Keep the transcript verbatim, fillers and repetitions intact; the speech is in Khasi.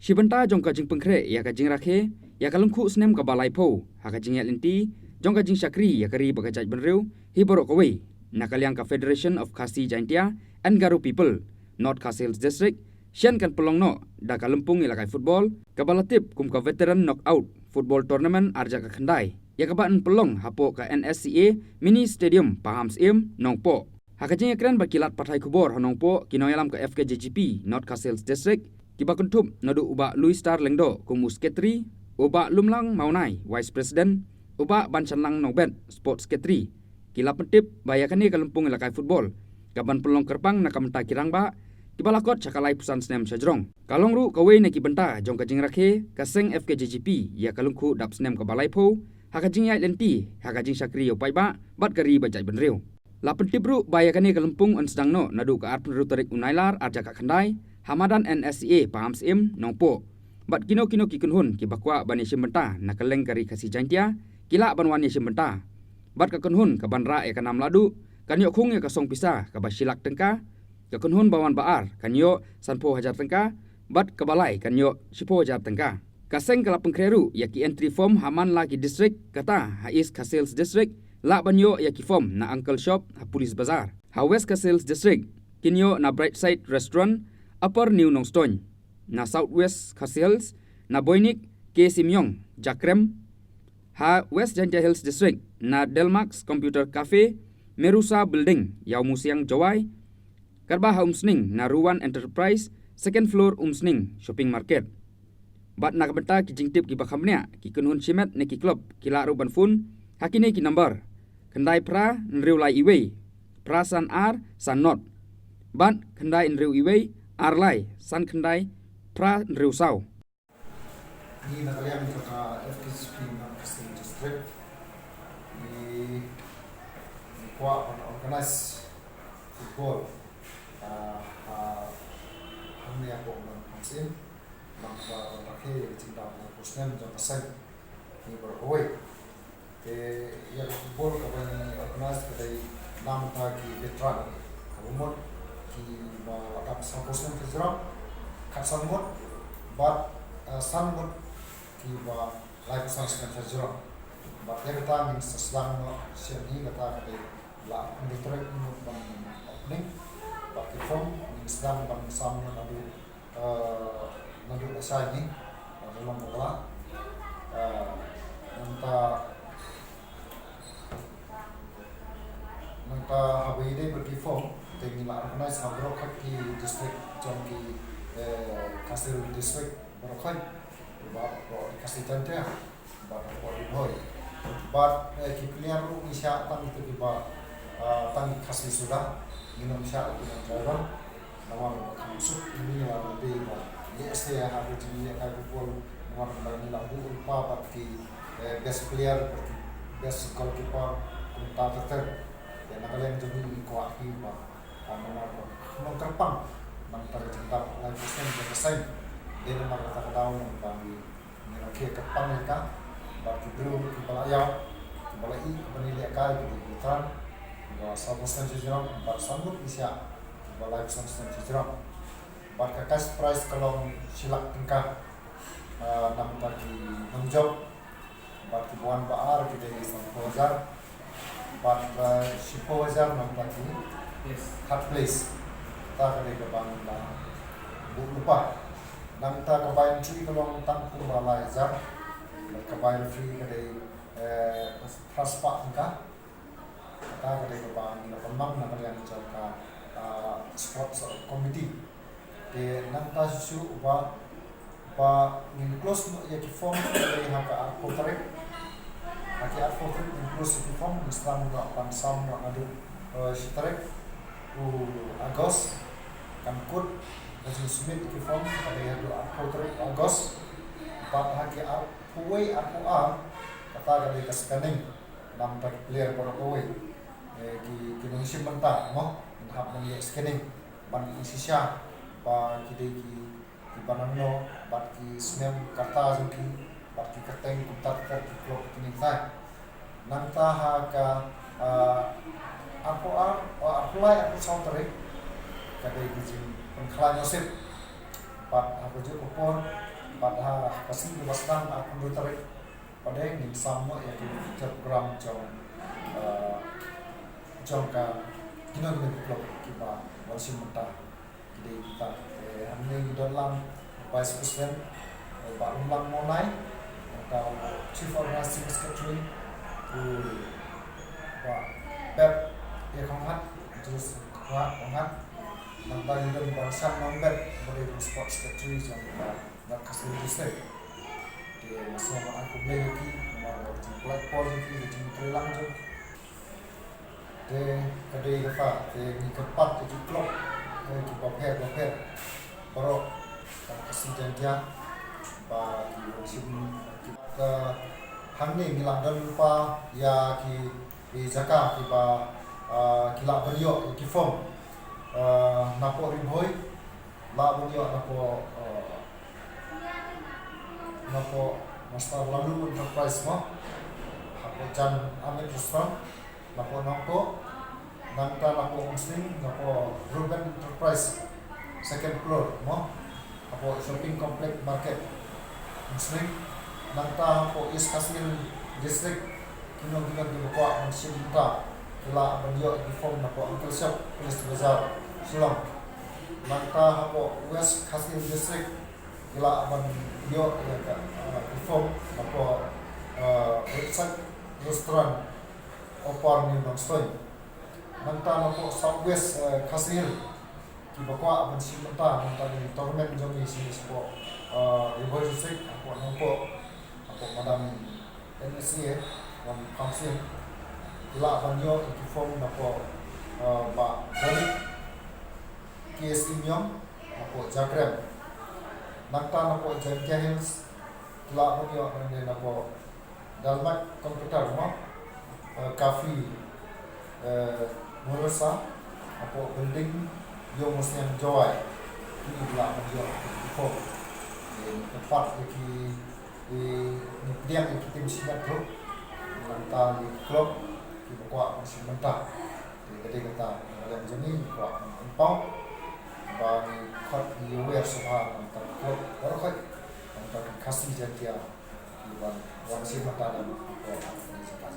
Shi bynta jong ka jingpynkhreh ïa ka jingrakhe ïa ka lyngkhuh snem kaba laiphew ha ka jingïaid lynti jong ka jingshakri ïa ka ri bad ka jaitbynriew hi baroh kawei, na ka liang ka Federation of Khasi Jaintia and Garo People, North Khasi Hills District, shen kan pynlong noh da ka lympung ïalehkai football kaba la tip kum ka Veteran Knockout Football Tournament arhajar khatkhyndai, ïa kaba yn pynlong hapoh ka N S C A Mini Stadium, Pahamsyiem, Nongpoh. Ha ka jingïakren bad ki lad pathai khubor ha Nongpoh, ki nongïalam ka F K J G P North Khasi Hills District, kiba kynthup naduh u Bah Louis Star Lyngdoh kum u Secretary, u Bah Lumlang Mawnai, Vice President, u Bah Banshanlang Nongbet, Sports Secretary, ki la pyntip ba ïa kane ka lympung ïalehkai football kaban pynlong kyrpang na ka bynta ki rangbah kiba la kot sha ka laiphew san snem shajrong. Ka long ruh kawei na ki bynta jong ka jingrakhe ka seng F K J G P ïa ka lyngkhuh dap snem kaba laiphew ha ka jingïaid lynti ha ka jingshakri ïa u paidbah bad ka ri bad jaitbynriew. La pyntip ruh ba ïa kane ka lympung yn sdang noh naduh ka arphew hynriew tarik u Nailar arhajar khatkhyndai ha madan N S C A Pahamsyiem, Nongpoh. Bad kino kino ki kynhun kiba kwah ban ïashim bynta na kylleng ka ri Khasi Jaintia ki lah ban wan ïashim bynta. Bad ka kynhun kaban rah ïa ka nam lahduh kan ïoh khung ïa ka song pisa kaba shi lak tyngka, ka kynhun ba wan ba ar kan ïoh sanphew hajar tyngka, bad kaba lai kan ïoh shiphew hajar tyngka. Ka seng ka la pynkhreh ruh ïa ki entry form ha man la ki district, kata ha East Khasi Hills District lah ban ïoh ïa ki form na Uncle Shop ha Police Bazar. Ha West Khasi Hills District kin ïoh na Brightside Restaurant, Upper New Nongstoiñ, na South West Khasi Hills na Boinik K Simyong, Jakrem. Ha West Jaintia Hills District na Delmax Computer Cafe, Merusa Building, Ïawmusiang, Jowai. Katba ha Umsning na Ruwan Enterprise, second floor Umsning Shopping Market. Bad na ka bynta ki jingtip kiba kham bniah, ki kynhun shimet ne ki club ki lah ruh ban phone ha kine ki number: khyndai phra hynriew lai iwei, phra san ar san not, bad khyndai hynriew iwei, ar lai san khyndai, phra hynriew saw. Ngi na ka liang jong ka F K J P North Khasi District, ngi, ngi kwah ban organize football, ah, ha, hangne hapoh Nongpoh Sing, nang ba ban rakhe ïa ka jingdap laiphew snem jong ka seng ngi baroh kawei. Te ïa ka football kaba ngi organize ka dei na bynta ki veteran, kaba mut kiba la dap sawphew snem shajrong, khatsan ngut, bad, eh, san ngut kiba laiphew san snem shajrong. Bad ïa kata ngin sa sdang noh shen hi, kata ka dei la arphew hynriew tarik ngut ban opening. Bad ki form ngin sdang ban sam noh naduh, eh, naduh lashai ni, eh, naduh long bakla. Eh, nangta, nangta haba ïadei bad ki form, te ngi la organize ha baroh kawei ki district jong ki, eh, Khasi Hills District baroh kawei. Bad baroh ki Khasi Jaintia. Bad hapoh Ri Bhoi. Bad, eh, ki player ruh ngi shah tang kito kiba, ah, tang ki Khasi suda, ngin ym shah ki nongtrei rong. Namar ba kham suk ngi la dei ba lehse ha ka jingïalehkai football, namar ba ngi la buh lypa bad ki, eh, best player bad ki best goalkeeper kumta ter ter. Te na ka liang jong ngi ngi kwah hi ba, ah, namar ba kham long kyrpang nangta ka jingdap laiphew snem jong ka seng. Dei namar kata ka daw ngi ba ngi Ngi rakhe kyrpang ïa ka, bad ki briew kiba la ïaw, kiba la ïeh, kiba la ïalehkai, kiba la ïatreiñ, kiba sawphew snem shajrong, bad san ngut ngi shah, kiba laiphew san snem shajrong. Bad ka cash prize ka long shi lak tyngka, ah, na bynta ki nongjop, bad kiba wan ba ar ki dei sanphew hajar, bad, eh, shiphew hajar na bynta ki third place. Kata ka dei kaba ngi la buh lypa. Nangta ka bai entry ka long tang kumba lai hajar. Bad ka bai referee ka dei, eh, phra spah tyngka. Kata ka dei kaba ngi la pynmang na ka liang jong ka, ah, sports committee. Te nangta shisha uba, ba ngin close noh ïa ki form ka dei ha ka arphew tarik. Ha ki arphew tarik ngin close ïa ki form, ngin sdang noh ban sam noh naduh, eh, shi tarik u August. Kan kut ka jingsubmit ïa ki form ka dei haduh arphew tarik August. Bad ha ki arphew wei, arphew ar, kata ka dei ka scanning. Namta ki player baroh kawei, eh, ki, ki nongshim bynta, mo, ngin hap ban ïa scanning ban ïohi shisha ba ki dei ki, kiba nangno, bad ki snem karta jong ki, bad ki kyrteng kumta ter ter, ki club, ki nongthai. Nangta ha ka, ah, arphew ar, oh, arphew lai, arphew saw tarik ka dei ka jingpynkhlaiñ nasib. Bad ha kajuh ka por Bad ha ka sngi kaba sdang, arphew hynriew tarik, pat de ngin sam noh ïa ki program jong, eh, jong ka kino kino ki club kiba wan shim bynta. Ki dei kita. Eh, hangne ngi don lang Vice President, eh, Bah Lumlang Mawnai, nangta Chief Organizing Secretary, u Bah Pep Ïa Khonghat, Julius Khonghat, Khonghat. Nangta ngi don Bah San Nongbet, ba dei u Sports Secretary jong ka North Khasi Hills District. Te nga sngewbha ban ai khublei ïa ki namar ba ki jingpynlait por jong ki, ki jingtrei lang jong ki. Te ka dei kata, te ngi kyrpad ïa ki club, eh, kiba pher bapher baroh, ka Khasi Jaiñtia, ba ki wan shim, ki, ka hangne ngi la don lypa ïa ki, ki jaka kiba, ah, ki lah ban ïoh ïa ki form, ah, napoh Ri Bhoi, lah ban ïoh napoh, ah, napoh Master Lalu Enterprise mo, hapoh Jan Amit Restaurant, napoh Nongpoh, nangta napoh Umsning, napoh Ruben Enterprise, second floor mo, hapoh Shopping Complex Market, Umsning, nangta hapoh East Khasi Hills District, kino kino kiba kwah ban shim bynta, ki lah ban ïoh ïa ki form napoh Uncle Shop, Police Bazar, Shillong. Nangta hapoh West Khasi Hills District, ki lah ban ïoh ïa ka, ah, ki form napoh, ah, Riverside Restaurant, Upper New Nongstoiñ. Nangta napoh South West, eh, Khasi Hills, kiba kwah ban shim bynta, nangta ki tournament jong ngi sha, shapoh, eh, Ri Bhoi District, hapoh Nongpoh, hapoh Madam M L A, Wan Kham Sing, ki lah ban ïoh ïa ki form napoh, eh, Bah Dominic K S Imyong, napoh Jakrem. Nangta napoh Jaiñtia Hills, ki lah ban ïoh nangne napoh Dalmat Computer mo, eh, Cafe, eh, Murasa, hapoh Building Ïew Mawsiang Jowai. Kine ki lah ban ïoh ïa ki form. Te ngi kyrpad ïa ki, ïa, ngi pdiang ïa ki team shimet ruh, nangta ïa ki club kiba kwah ban shim bynta. Te ka dei kata, ngi ruh jong ngi ngi kwah ban pynpaw ba ngi khot, ngi ïawer sngewbha na ka bynta ka club baroh khoit, na ka bynta ki Khasi Jaiñtia, ki wan, wan shim bynta na ka bynta ka